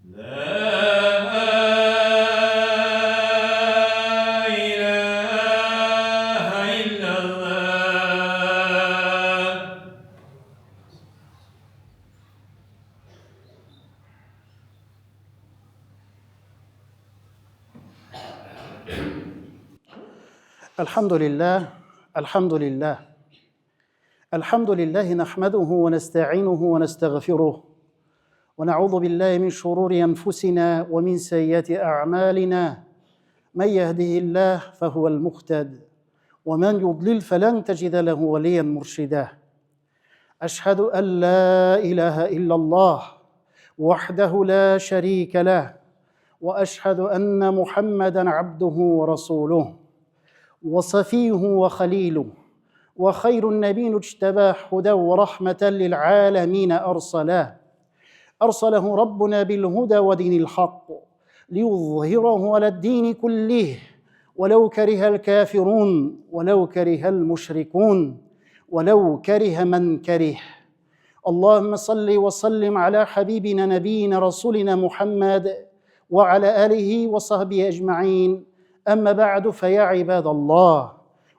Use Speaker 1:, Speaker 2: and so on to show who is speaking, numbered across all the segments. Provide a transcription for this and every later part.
Speaker 1: الحمد لله، الحمد لله، الحمد لله نحمده ونستعينه ونستغفره، ونعوذ بالله من شرور أنفسنا ومن سيئات أعمالنا. من يهده الله فهو المهتد، ومن يضلل فلن تجد له وليا مرشدا. أشهد أن لا إله إلا الله وحده لا شريك له، وأشهد أن محمدا عبده ورسوله وصفيه وخليله وخير النبي اجتباه هدى ورحمة للعالمين أرسله. أرسله ربنا بالهدى ودين الحق ليظهره على الدين كله ولو كره الكافرون ولو كره المشركون ولو كره من كره. اللهم صل وسلم على حبيبنا نبينا رسولنا محمد وعلى آله وصحبه أجمعين. أما بعد، فيا عباد الله،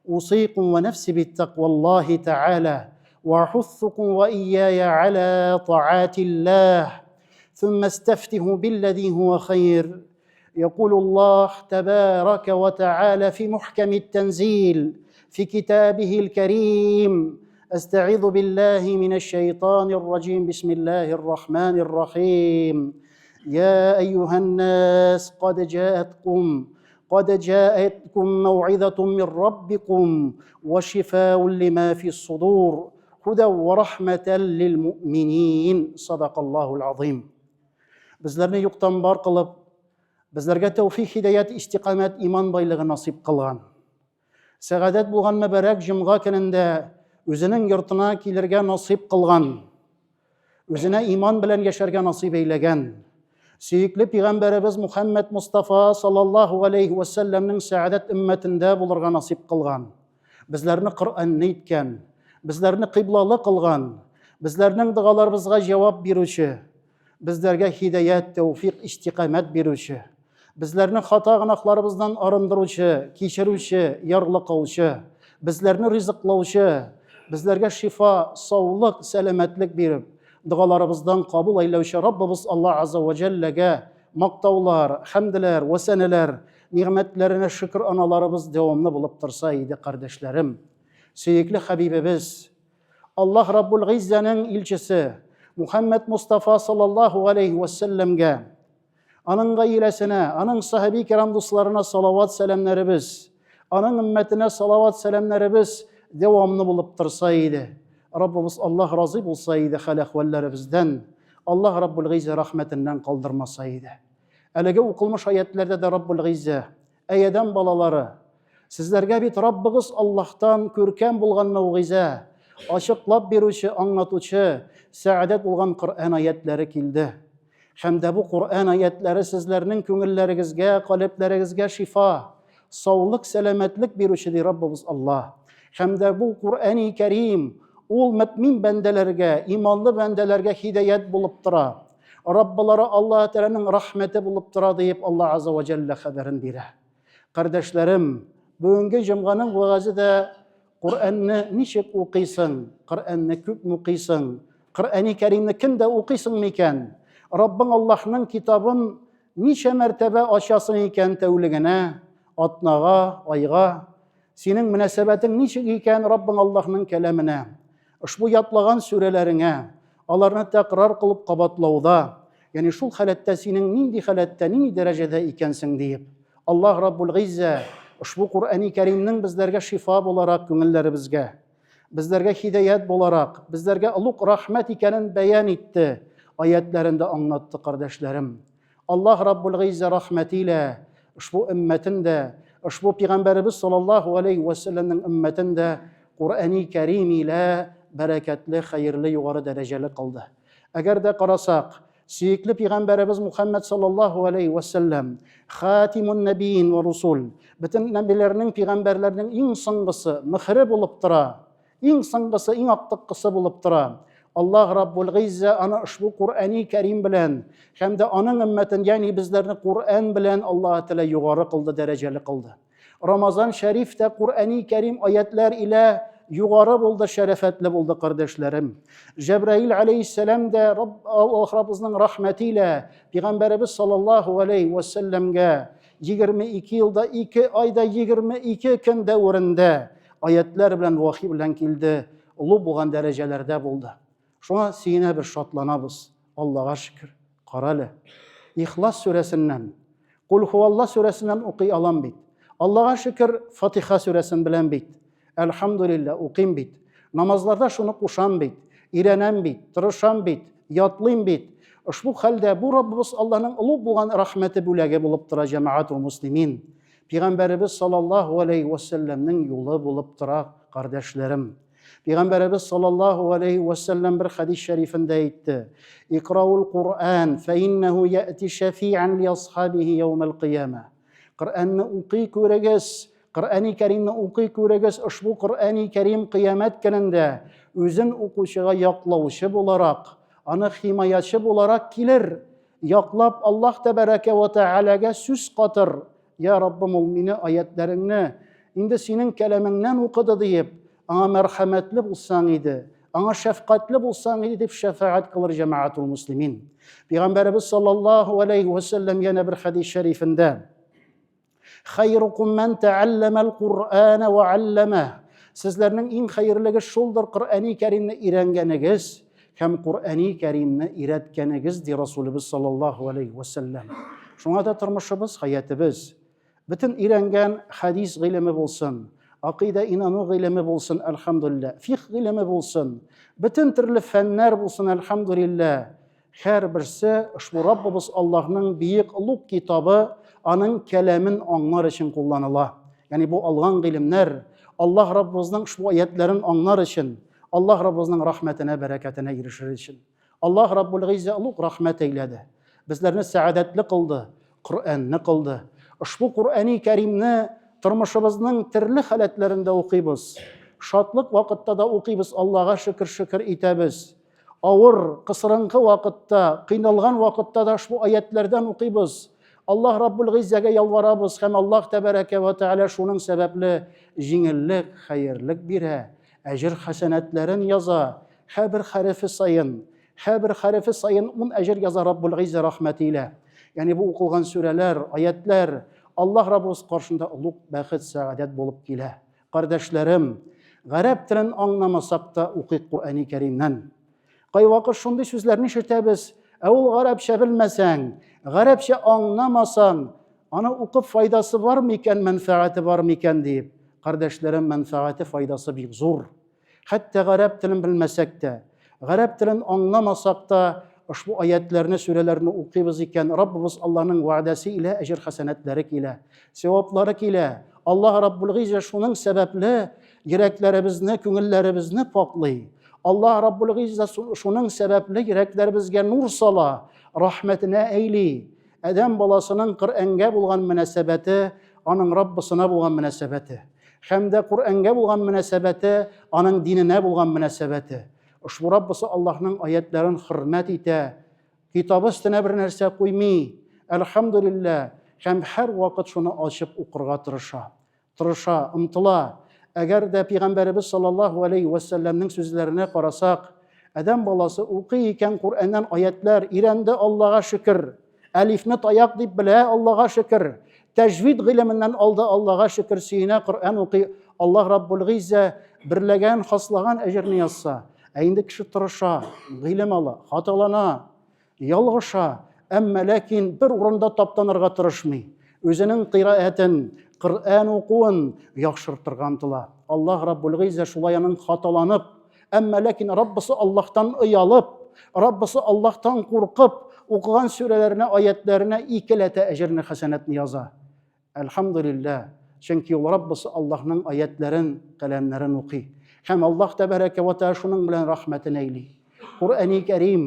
Speaker 1: أوصيكم ونفسي بالتقوى الله تعالى، وأحثكم وإياي على طاعات الله، ثم استفته بالذي هو خير. يقول الله تبارك وتعالى في محكم التنزيل في كتابه الكريم: أستعيذ بالله من الشيطان الرجيم، بسم الله الرحمن الرحيم. يا أيها الناس قد جاءتكم موعظة من ربكم وشفاء لما في الصدور، هدى ورحمة للمؤمنين. صدق الله العظيم. Безләрне юктан бар кылып, безләргә тәүфик, һидаят, истикамәт, иман байлыгы насыйп кылган. Сәгадәт булган мөбарәк җомга көнендә үзенең йортына килергә насыйп кылган, үзенә иман белән яшәргә насыйп әйләгән, сөекле пәйгамбәребез Мухаммад Мустафа саллаллаһу алейхи ва сәлләмнең сәгадәт өммәтендә булырга насыйп кылган, безләрне Коръәнне иткән, безләрне кыйблалы кылган, безләрнең догаларыбызга җавап бирүче, безләргә һидаят, тәүфик, истикамәт бирүче, безләрне хата гөнаһларыбыздан арындыручы, кичерүче, ярлыкаучы, безләрне ризыклаучы, безләргә шифа, саулык, сәламәтлек биреп, догаларыбыздан кабул әйләүче Раббыбыз Аллаһ Азза ва Җәлләгә мактаулар, хәмделәр, вә сәнәләр, нигъмәтләренә шөкер аналарыбыз дәвамлы булып торса иде, кардәшләрем. Сөекле хәбибебез, Аллаһ Раббул Гыйззәнең илчесе Мухаммад Мустафа саллаллаһу алейхи ва сәлләмгә, аның гаиләсенә, аның сахаби кирам дусларына салават сәламнәребез, аның өммәтенә салават сәламнәребез дәвамлы булып торса иде. Раббыбыз Аллаһ разый булса иде хәл-әхвәлләребездән. Аллаһ Раббул Гыйззә рәхмәтеннән калдырмаса иде. Әлеге укылмыш аятләрдә дә Раббул Гыйззә: Әй адәм балалары, сезләргә бит Раббыгыз Аллаһтан күркәм булган мәүгыйзә, ачыклап бирүче, аңлатучы, сәгадәт булган Коръән аятләре килде. Һәм дә бу Коръән аятләре сезләрнең күңелләрегезгә, калебләрегезгә шифа, саулык, сәламәтлек бирүче, ди Раббыбыз Аллаһ. Һәм дә бу Коръәни Кәрим ул мөэмин бәндәләргә, иманлы бәндәләргә һидаят булып тора. Раббылары Аллаһ Тәгаләнең рәхмәте булып тора, диеп Аллаһ Азза ва Җәллә хәбәрен бирә. Кардәшләрем, бүгенге җомганың вәгазе дә Коръәнне ничек укыйсың, Коръәнне күп укыйсың, Коръәни Кәримне кемдә укыйсың микән? Раббың Аллаһның китабын ничә мәртәбә ачасың икән тәүлегенә, атнага, айга? Синең мөнәсәбәтең ничек икән Раббың Аллаһның кәламенә? Ошбу ятлаган сүрәләреңә, аларны тәкрар кылып кабатлауда, ягъни шул халәттә синең нинди халәттә, нинди дәрәҗәдә икәнсең диеп. Аллаһ Раббул Гыйззә ошбу Коръәни Кәримнең безләргә шифа буларак күңелләребезгә, безләргә һидаят буларак, безләргә олуг рәхмәт икәнен бәян итте, аятләрендә аңлатты, кардәшләрем. Аллаһ Раббул Гыйззә рәхмәте илә ошбу өммәтен дә, ошбу пәйгамбәребез саллаллаһу алейһи вә сәлләмнең өммәтен дә Коръәни Кәрим илә бәрәкәтле, хәерле, югары дәрәҗәле кылды. Әгәр дә карасак, сөекле пәйгамбәребез Мухаммәд саллаллаһу алейһи вә сәлләм, хатимун нәбиин вә русул, бөтен нәбиләрнең, пәйгамбәрләрнең иң соңгысы, мөхере булып тора. Иң соңгысы, иң актыккысы булып тора. Аллаһ Раббул Гыйззә аны ошбу Коръәни Кәрим белән һәм дә аның өммәтен, ягъни безләрне Коръән белән Аллаһ Тәгалә югары кылды, дәрәҗәле кылды. Рамазан шәриф тә Коръәни Кәрим аятлар илә югары булды, шәрәфәтле булды, кардәшләрем. Җәбраил алейһиссәлам дә Аллаһ Раббыбызның рәхмәте илә Пәйгамбәребез саллаллаһу алейһи вә сәлләмгә 22 елда 2 айда 22 көн дәверендә аятлар белән вахи белән килде, олы булган дәрәҗәләрдә булды. Шуңа сөенәбез, шатланабыз. Аллага шөкер. Карале. Ихлас сүрәсеннән, Кул хуалла сүрәсеннән укый алам бит. Аллага шөкер, Фатиха сүрәсен беләм бит. Әлхәмдулилла, укыйм бит. Намазларда шуны кушам бит. Өйрәнәм бит, тырышам бит, ятлыйм бит. Ошбу хәлдә бу Раббыбыз Аллаһның олуг булган рәхмәте бүләге булып тора, җәмәгать муслимин. Пәйгамбәребез саллаллаһу алейһи вә сәлләмнең юлы булып тора, кардәшләрем. Пәйгамбәребез саллаллаһу алейһи вә сәлләм бер хәдис шәрифендә әйтте: "Икраул Куръан, фә иннәһу яти шәфиан ли асхабихи яумал кыяма." Коръәнне укый күрегез, Коръәни Кәримне укый күрегез, ошбу Коръәни Кәрим кыямәт көнендә үзен укучыга яклаучы буларак, аны химаячы буларак килер. Яклап Аллаһ тәбәрәкә вә тәгаләгә сүз катыр. Я Раббым, ул мине аятләреңне инде синең кәламеңнән укыды диеп, аңа мәрхәмәтле булсаң иде, аңа шәфкатьле булсаң иде дип шәфәгать кылыр җәмәгатул муслимин. Пәйгамбәребез саллаллаһу алейһи вә сәлләм янә бер хәдис шәрифендә Хайрукум ман тәалләмәл Куръана ва аллама. Сезләрнең иң хәерлеге шулдыр Коръәни Кәримне өйрәнгәнегез һәм Коръәни Кәримне өйрәткәнегез, ди Расулыбыз саллаллаһу алейхи ва сәлләм. Шуңа да тормышыбыз, хәятыбыз бөтен өйрәнгән хәдис гыйлеме булсын, акыйда инану гыйлеме булсын, әлхәмдулилла, фикх гыйлеме булсын, бөтен төрле фәннәр булсын, әлхәмдулилла, Һәрберсе ошбу Раббыбыз Аллаһның бөек олуг китабы, аның кәламен аңлар өчен кулланыла. Ягъни бу алган гыйлемнәр Аллаһ Раббыбызның ошбу аятларын аңлар өчен, Аллаһ Раббыбызның рәхмәтенә, бәрәкәтенә ирешер өчен. Аллаһ Раббул Гыйззә олуг рәхмәт әйләде. Безләрне сәгадәтле кылды, Коръәнне кылды. Ошбу Коръәни Кәримне тормышыбызның төрле халәтләрендә укыйбыз. Шатлык вакытта да укыйбыз, Аллаһга шөкер-шөкер итәбез. Авыр, кысрынкы вакытта, кыйналган вакытта да ошбу аятләрдән укыйбыз. Аллаһ Раббул Гыйззәгә ялварабыз һәм Аллаһ тәбәрәкә вә тәгалә шуның сәбәпле җиңеллек, хәерлек бирә, әҗер хәсәнәтләрен яза. Һәрбер хәрефе саен, һәрбер хәрефе саен ун әҗер яза Раббул Гыйззә рәхмәте илә. Ягъни бу укылган сүрәләр, аятләр Аллаһ Раббыбыз каршында олуг бәхет, сәгадәт булып килә. Кардәшләрем, гарәп телен аңнамасак та укыйк Коръәни Кәримнән. Кайвакыт шундый сүзләрне ишетәбез, ә ул гарәпчә белмәсәң, гарәпчә аңнамасаң, аны укып файдасы бар микән, мәнфәгате бар микән диеп. Кардәшләрем, мәнфәгате, файдасы бик зур. Хәтта гарәп телен белмәсәк тә, гарәп телен аңламасак та, ошбу аятләрне, сүрәләрне укыйбыз икән, Раббыбыз Аллаһның вәгъдәсе илә әҗер хәсәнәтләре килә, саваплары килә. Аллаһ Раббул Гыйззә шуның сәбәпле йөрәкләребезне, күңелләребезне паклый. Аллаһ Раббул Гыйззә шуның сәбәпле йөрәкләребезгә нур сала, рәхмәтенә әйли. Адәм баласының Коръәнгә булган мөнәсәбәте, аның Раббысына булган мөнәсәбәте. Һәм дә Коръәнгә булган мөнәсәбәте, аның диненә булган мөнәсәбәте. Ошбу Раббысы Аллаһның аятларын хөрмәт итә, китабы өстенә бер нәрсә куймый. Әлхәмдүлилләһ, һәм һәр вакыт шуны ачып укырга тырыша. Тырыша, омтыла. Әгәр дә пәйгамбәребез саллаллаһу алейһи вә сәлләмнең сүзләренә карасак, адәм баласы укый икән Коръәннән аятлар, өйрәнде Аллага шөкер. Әлифне таяк дип белә, Аллага шөкер. Тәҗвид гыйлеменнән алды, Аллага шөкер, сөенә Коръән укый. Аллаһ Раббул Гыйззә берләгән, хаслаган әҗерне язса. Ә инде кеше тырыша, гыйлем ала, хаталана, Ялгыша, әмма ләкин бер урында таптанырга тырышмый. Үзенең кыйраәтен, Коръән укуын яхшыртырга омтыла. Аллаһ Раббул Гыйззә шулай аның хаталанып, әмма ләкин Раббысы Аллаһтан оялып, Раббысы Аллаһтан куркып, укыган сүрәләренә, аятләренә икеләтә әҗерне, хәсәнәтне яза. Әлхәмдүлилләһ, чөнки ул Раббысы Аллаһның аятләрен, кәламнәрен укый. Һәм Аллаһ тәбәрәкә вә тәгалә шуның белән рәхмәтен әйли. Коръәни Кәрим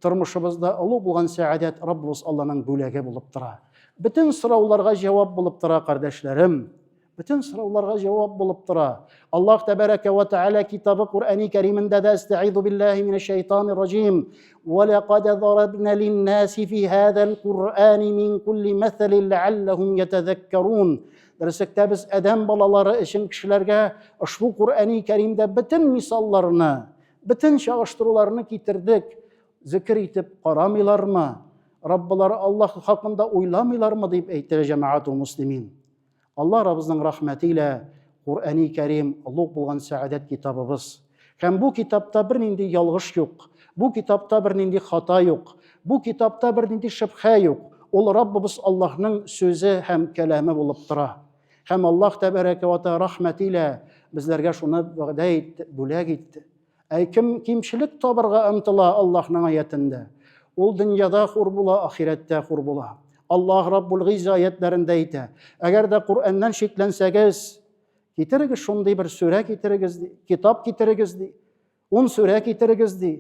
Speaker 1: тормышыбызда олы булган сәгадәт Раббыбыз Аллаһның бүләге булып тора. Бөтен сорауларга җавап булып тора, кардәшләрем. Бөтен сорауларга җавап булып тора. Аллаһ тәбәрәкә вә тәгалә китабы Коръәни Кәримендә дә Әстәгыйзу биллаһи минәш шайтанир раҗим. Ва лакад зарабна линнаси фи һазал Куръани мин кулли мәсәлин ләалләһум ятазаккарун. Дөресектә без адәм балалары өчен кешеләргә ошбу Коръәни Кәримдә бөтен мисалларны, бөтен чагыштыруларны китердек. Зикер итеп карамыйлармы? Раббылары Аллаһ хакында уйламыйлармы дип әйтә җәмәгату муслимин. Алла Раббызның рәхмәте илә Куръәни Кәрим олуг булган сәгадәт китабыбыз. Һәм бу китапта бернинди ялгыш юк, бу китапта бернинди хата юк, бу китапта бернинди шөбһә юк. Ул Раббыбыз Аллаһның сүзе һәм кәламе булып тора. Һәм Аллаһ тәбәрәкә вә тәгалә рәхмәте илә безләргә шуны вәгъдә итте, бүләк итте. Ә кем кимчелек табырга омтыла Аллаһның аятендә, ул дөньяда хур була, ахирәттә хур була. Аллаһ Раббул Гыйззә аятләрендә әйтә, әгәр дә Коръәннән шикләнсәгез, китерегез шундый бер сүрә китерегез ди, китап китерегез ди, ун сүрә китерегез ди.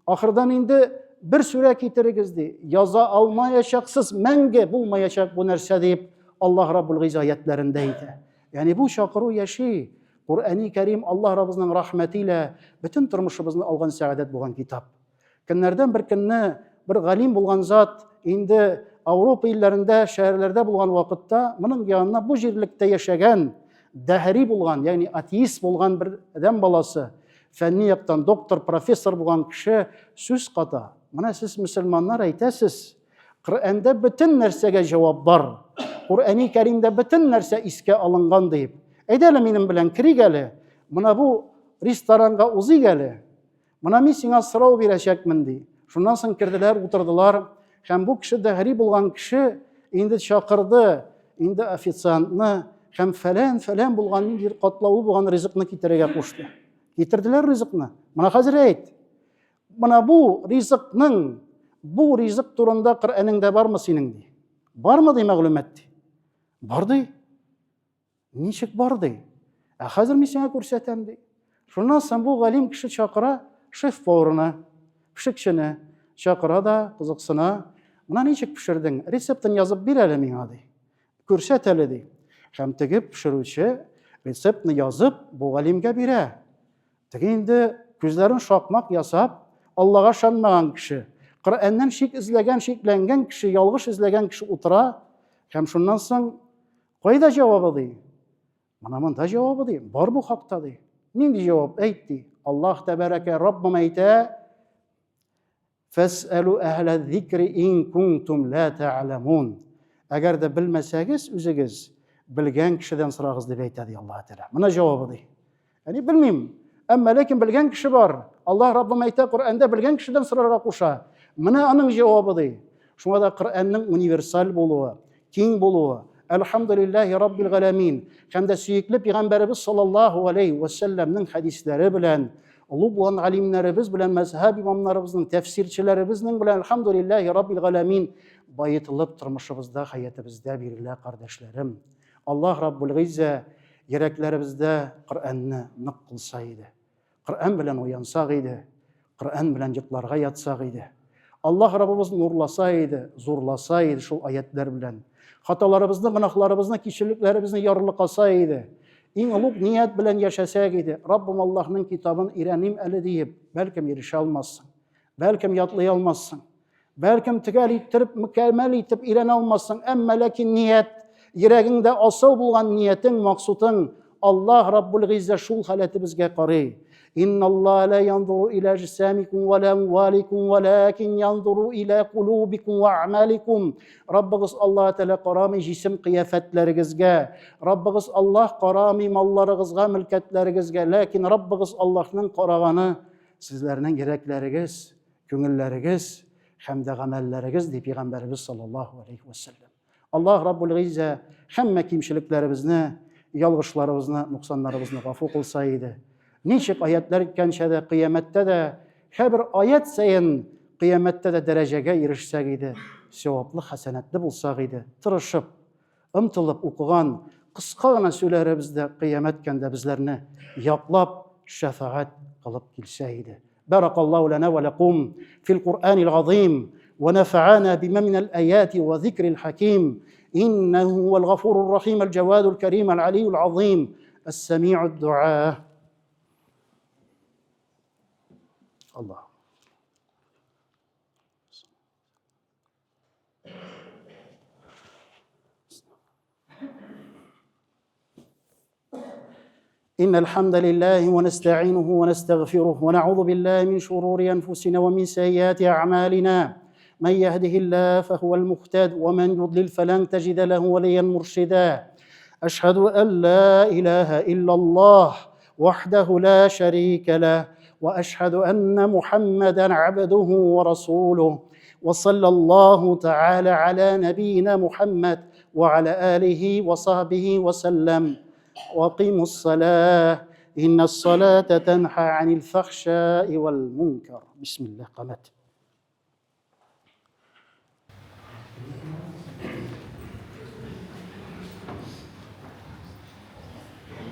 Speaker 1: Ахырдан инде бер сүрә китерегез ди. Яза алмаячаксыз, мәңге булмаячак бу нәрсә дип Аллаһ Раббул Гыйззә аятләрендә әйтә. Ягъни бу чакыру яши. Коръәни Кәрим Аллаһ Раббыбызның рәхмәте илә бөтен тормышыбызны алган сәгадәт булган китап. Көннәрдән бер көнне бер галим булган зат инде Ауропа илләрендә, шәһәрләрдә булган вакытта моның янына бу җирлектә яшәгән дәһри булган, ягъни атеист булган бер адәм баласы, фәнни яктан доктор, профессор булган кеше сүз ката. Менә сез мөселманнар әйтәсез, Коръәндә бөтен нәрсәгә җавап бар. Коръәни Кәримдә бөтен нәрсә искә алынган диеп. Әйдә әле минем белән керик әле. Менә бу ресторанга узыйк әле. Менә мин сиңа сорау бирәчәкмен ди. Шуннан соң керделәр, утырдылар. Һәм бу кеше дәһри булган кеше инде чакырды инде официантны һәм фәлән-фәлән булган ниндидер катлаулы булган ризыкны китерергә кушты. Китерделәр ризыкны. Менә хәзер әйт. Менә бу ризыкның, бу ризык турында Коръәнеңдә бармы синең ди. Бармы ди мәгълүмат ди. Бар ди. Ничек бар ди. Ә хәзер мин сиңа күрсәтәм ди. Шуннан соң бу галим кеше чакыра шеф-поварны, пешекчене чакыра да, кызыксына. Менә ничек пешердең? Рецептын язып бир әле миңа ди. Күрсәт әле ди. Һәм теге пешерүче рецептны язып бу галимгә бирә. Теге инде күзләрен шакмак ясап, Аллага ышанмаган кеше, Коръәннән шик эзләгән, шикләнгән кеше, ялгыш эзләгән кеше утыра һәм шуннан соң кайда җавабы ди? Менә монда җавабы ди. Бар бу хакта ди. Нинди җавап әйт ди? Аллаһ тәбәрәкә Раббым әйтә, Фәсәлү әһлә зикри ин кунтум ла тәгъләмун. Әгәр дә белмәсәгез үзегез, белгән кешедән сорагыз дип әйтә ди Аллаһ Тәгалә. Менә җавабы ди. Әни белмим. Әмма ләкин белгән кеше бар. Аллаһ Раббым әйтә, Коръәндә белгән кешедән сорарга куша. Менә аның җавабы ди. Шуңа да Коръәннең универсаль булуы, киң булуы, Әлхәмдүлилләһи Раббил галәмин һәм дә сөекле пәйгамбәребез саллаллаһу алейһи вә сәлләмнең хәдисләре белән, олуг булган галимнәребез белән, мәзһәб имамнарыбызның, тәфсирчеләребезнең белән Әлхәмдүлилләһи Раббил галәмин баетылып тормышыбызда, хәятыбызда бирелә, кардәшләрем. Аллаһ Раббул Гыйззә йөрәкләребездә Коръәнне нык кылса иде. Коръән белән уянсак иде, Коръән белән йокларга ятсак иде. Аллаһ Раббыбыз нурласа иде, зурласа иде шул аятлар белән. Хаталарыбызны, гөнаһларыбызны, кичерлекләребезне ярлыкаса иде. Иң олуг ният белән яшәсәк иде. Раббым Аллаһның китабын өйрәним әле диеп, бәлкем ирешә алмассың. Бәлкем ятлый алмассың. Бәлкем төгәл иттереп, мөкәммәл итеп өйрәнә алмассың, әмма ләкин ният, йөрәгеңдә асыл булган ниятең, максутың Аллаһ Раббул Гыйззә шул халәтебезгә карый. Инналлаһ ла янзуру иля әҗсамикум ва ла амваликум, валакин янзуру иля кулубикум ва а'маликум. Раббыгыз Аллаһ Тәгалә карамый җисем кыяфәтләрегезгә. Раббыгыз Аллаһ карамый малларыгызга, мөлкәтләрегезгә, ләкин Раббыгыз Аллаһның караганы сезләрнең йөрәкләрегез, Күңелләрегез һәм дә гамәлләрегез, ди пәйгамбәребез саллаллаһу алейхи ва сәлләм. Аллаһ Раббул Гыйззә һәммә кимчелекләребезне, ялгышларыбызны, нуксаннарыбызны гафу кылса иде. Ничек аятлар иткәнчә дә кыямәттә дә һәрбер аят саен кыямәттә дә дәрәҗәгә ирешсәк иде, саваплы, хәсәнәтле булсак иде, тырышып, омтылып укыган кыска гына сүләребез дә кыямәт көндә безләрне яклап, шәфәгать кылып килсә иде. بارك الله لنا ولكم في القرآن العظيم ونفعنا بما من الآيات وذكر الحكيم. إنه هو الغفور الرحيم الجواد الكريم العلي العظيم السميع الدعاء. الله. إن الحمد لله ونستعينه ونستغفره ونعوذ بالله من شرور أنفسنا ومن سيئات أعمالنا، من يهده الله فهو المهتد ومن يضلل فلن تجد له وليا مرشدا. أشهد أن لا إله إلا الله وحده لا شريك له، وأشهد أن محمدا عبده ورسوله، وصلى الله تعالى على نبينا محمد وعلى آله وصحبه وسلم. وأقيموا الصلاة إن الصلاة تنهى عن الفحشاء والمنكر. بسم الله. قامت.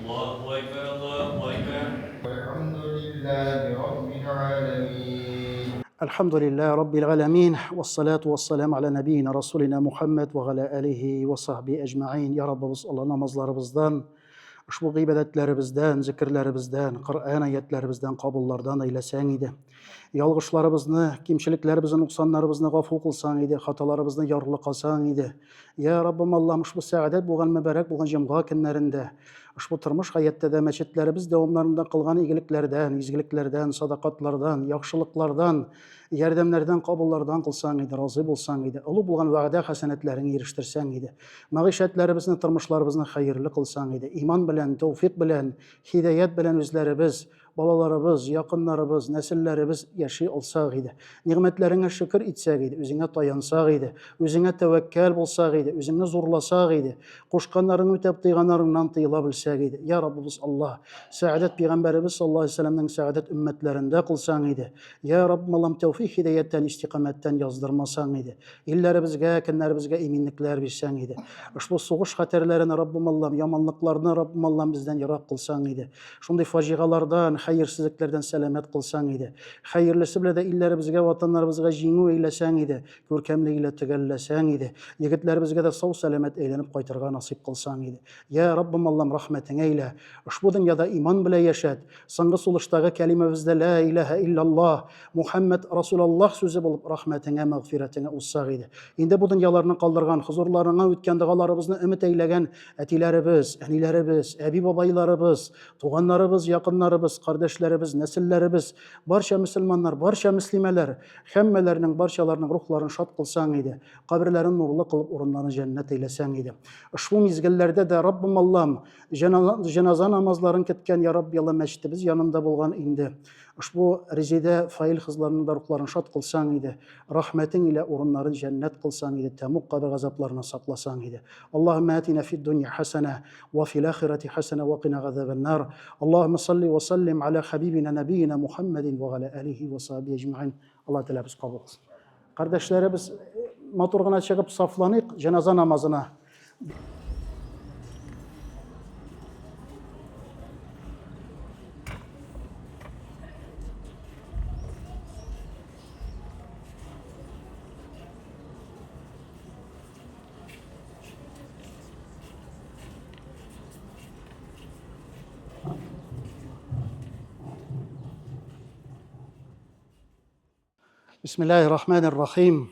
Speaker 2: الله أكبر الله أكبر.
Speaker 3: والحمد لله رب العالمين.
Speaker 1: الحمد لله رب العالمين، والصلاة والسلام على نبينا رسولنا Muhammed ve ala alihi ve sahbihi ecmaîn. Ya Rabbimiz Allah namazlarımızdan, uşbu gıybetlerimizden, zikirlerimizden, Kur'an ayetlerimizden kabullardan eylesen idi. Ялгышларыбызны, кимчелекләребезне, нуксаннарыбызны гафу кылсаң иде, хаталарыбызны ярлыкасаң иде. Я Раббым Аллаһым, ушбу сәгадәт булган, мөбарәк булган җомга көннәрендә, ушбу тормыш хәяттә дә мәчетләребез дәвамнарында кылган игелекләрдән, изгелекләрдән, садакатлардан, яхшылыклардан, ярдәмнәрдән, кабуллардан кылсаң иде, разый булсаң иде. Олы булган вәгъдә хәсәнәтләреңне ирештерсәң иде. Мәгыйшәтләребезне, тормышларыбызны хәерле кылсаң иде. Иман белән, тәүфик белән, һидаят белән үзләребез, балаларыбыз, якыннарыбыз, нәселләребез яши алсак иде. Нигъмәтләреңә шөкер итсәк иде, үзеңә таянсак иде, үзеңә тәвәккәл булсак иде, үзеңне зурласак иде, кушканнарыңны үтәп, тыйганнарыңнан тыела белсәк иде. Я Раббыбыз Аллаһ, сәгадәт пәйгамбәребез саллаллаһу алейһи вәсәлләмнең сәгадәт өммәтләрендә кылсаң иде. Я Раббым Аллаһ, тәүфик һидаяттән, истикамәттән яздырмасаң иде. Илләребезгә, көннәребезгә иминлекләр бирсәң иде. Ошбу сугыш хәтәрләрен Раббым Аллаһ, яманлыкларны Раббым Аллаһ бездән ерак кылсаң иде. Шундый фаҗигалардан, хәерсезлекләрдән сәламәт кылсаң иде. Хәерлесе белән дә илләребезгә, ватаннарыбызга җиңү әйләсәң иде, күркәмлек илә төгәлләсәң иде. Егетләребезгә дә сау сәламәт әйләнеп кайтырга насыйп кылсаң иде. Я Раббым Аллам, рәхмәтеңә әйлә. Ошбу дөньяда иман белән яшәт. Соңгы сулыштагы кәлимәбездә ла илаһа иллаллаһ, Мухаммад Расулаллаһ сүзе булып рәхмәтеңә, мәгъфирәтеңә узсак иде. Инде бу дөньяларны калдырган, хозурларыңа үткән догаларыбызны өмет әйләгән әтиләребез, әниләребез, әби-бабайларыбыз, туганнарыбыз, якыннарыбыз, кардәшләребез, нәселләребез, барча мөселманнар, барча мөслимәләр, һәммәләренең, барчаларының рухларын шат кылсаң иде, каберләрен нурлы кылып, урыннарын җәннәт әйләсәң иде. Ошбу мизгелләрдә дә Раббым Аллам, җеназа намазларын көткән, я Рабби Аллам, мәчетебез янында булган инде. Ошбу Резидә Фаил кызларының да рухларын шат кылсаң иде, рәхмәтең илә урыннарын җәннәт кылсаң иде, тәмуг кабер газапларына сакласаң иде. Аллаһумма атина фид дөнья хәсәнә ва фил ахирати хәсәнә ва кина газабан-нар. Аллаһумма салли ва саллим аля хабибина набиина Мухаммадин ва аля алихи ва сахбихи әҗмәгыйн. Алла теләбез кабул кылсын. Кардәшләребез, матур гына чыгып сафланыйк җеназа намазына. Бисмиллахир рахманир рахим.